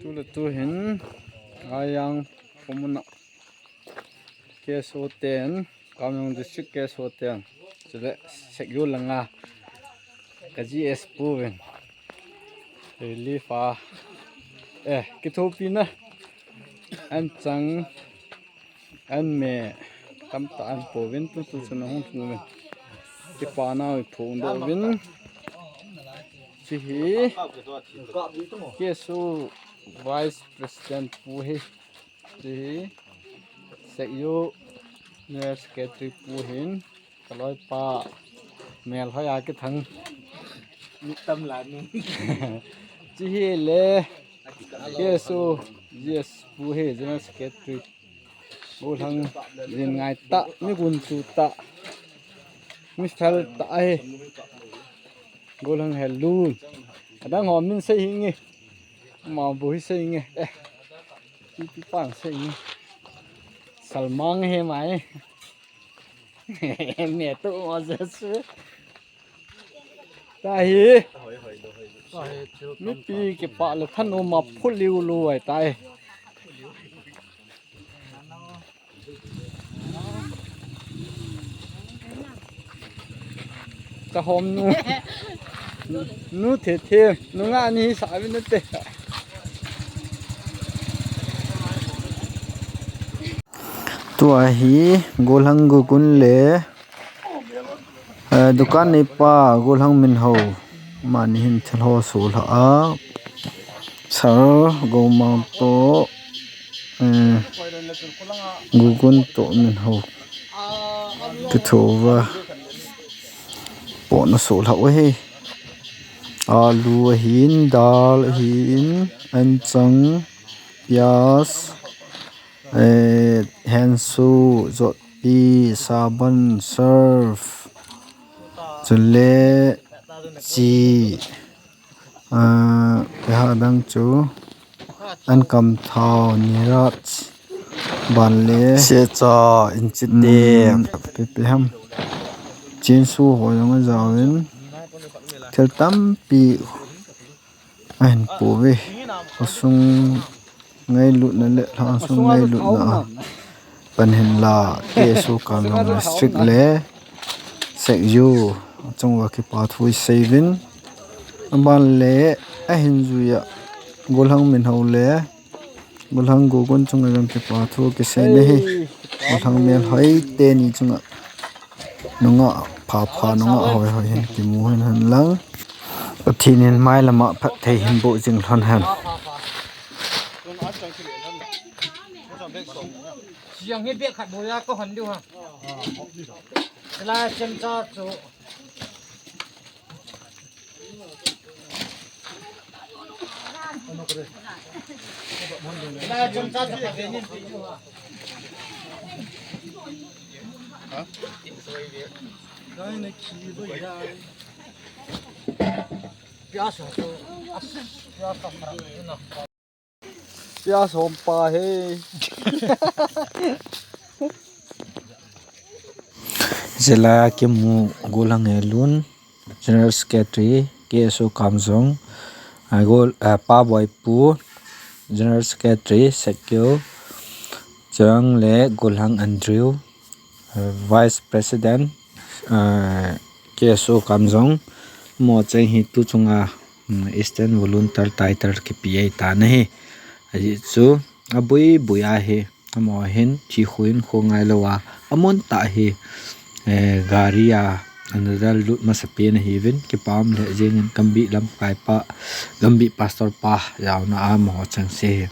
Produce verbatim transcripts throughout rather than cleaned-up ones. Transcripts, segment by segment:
Tule tu hin, Ayang Pumuna K S O ten, Kamjong District K S O ten, chule Sekyo langa ka G S pu vin. Relief a, eh, kithopina an chang, an me tamtah an pouvin, tutu chun ahung lhung uvin. Kipana u phongdoh uvin. Chihi K S O Vice President pu hi. Chihi Sekyo General Secretary pu hin. Ka loipa melhoi a kithang. Tam la nu. Chihi le K S O G S pu hi General Secretary. Golhang jin ngai tah, mi gunchu tah, mi fel tah ahi. Golhang helun. Adang ho min sei hinge. Ma bu hi sei hinge. Eh. Pi pi pang sei hinge. Salmang he mai. Me tu mo jesu. Tahi. Mipi kipah le thanom a phu liu lu ai tai. Tahom nu. Nu the the. Nu nga ni sa vin te. Tua hi Golhang Gogun le, eh, dukan neipa Golhang Minho amani hin thil ho asolha a, Sir Gomang toh, eh, Gogun toh Minho kitho uva pon asolha u ahi. Alu ahin, dal ahin, anchang, piyaj, eh, hensu, jotpi, saban, surf, chule chi, ah, ipi ham dang chu, ankam thao, Niraj, ban le, secha, inchite, um, ipi ipi ham, chensu ho jong ajaovin, thil tampi ahin pouve. Khosung ngailutna le lhasung ngailutna a pan hinla K S O Kamjong District le Sekyo chunga kipa thu isei uvin. Aban le ahin juiya Golhang Minho le Golhang Gogun chunga jong kipa thu kisei nahi. Golhang melhoi teni chunga nungah phapha, nungah hoihoi hin kimu hen hen lang. Pathen in mai lama phatthei hin boh jing lhon hen. Siang hi bag khat boh a ka hon diu ha. Sila chemcha chu. Pia som pa he. Jela kimu Golhang Helun, General Secretary, K S O Kamjong, ah, Gol, ah, Pa Boipu, General Secretary, Sekyo, Chang le Golhang Andrew, Vice President, eh, K S O Kamjong, mo cheng hi tu chunga, mm, Eastern Volunteer title kipe ahi tan ahi. Ajeh chu, abui bui ahi, amo hin, thi khuin kho ngai lou a, amun tah hi, eh, gari a, ana dal lut masa pen ahiuvin, kipa um lheh jengin, Gambih lamkai pa, Gambih Pastor pa, jaona a mo cheng se hi.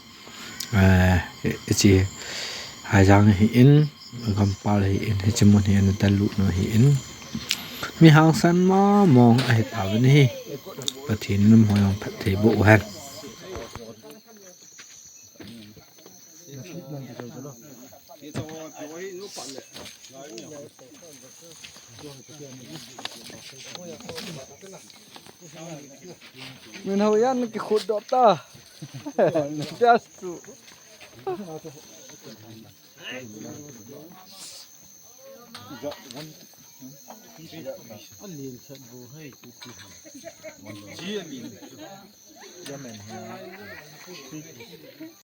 Eh, hiche, Haijang hi in, Gampal hi in, hiche mun hi in, talut nu hi in. Mi hangsan mong mong ahi tauvin ahi. Pathen in umhoi jong phatthei boh uhen. Min hao yan kikhut doh ta. Just to.